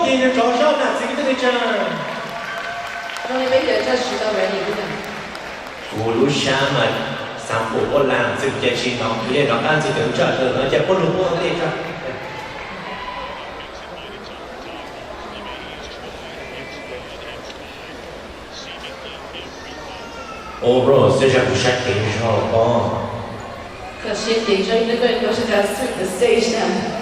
Ib nws rov sab nam txiv kwv tij neej tsa. Only make the judge to ready with them. Kuv lub sab mas xav pum ua lam txwm ces tsis hnov, kuv yeej rov qab ntxiv tawm tsaj tawm no ces puab lug puab dej tsaj. Ua bro, xwb sab kuv sab ceev zog pob. 可惜点着一个队都是在 sweep the stage 的。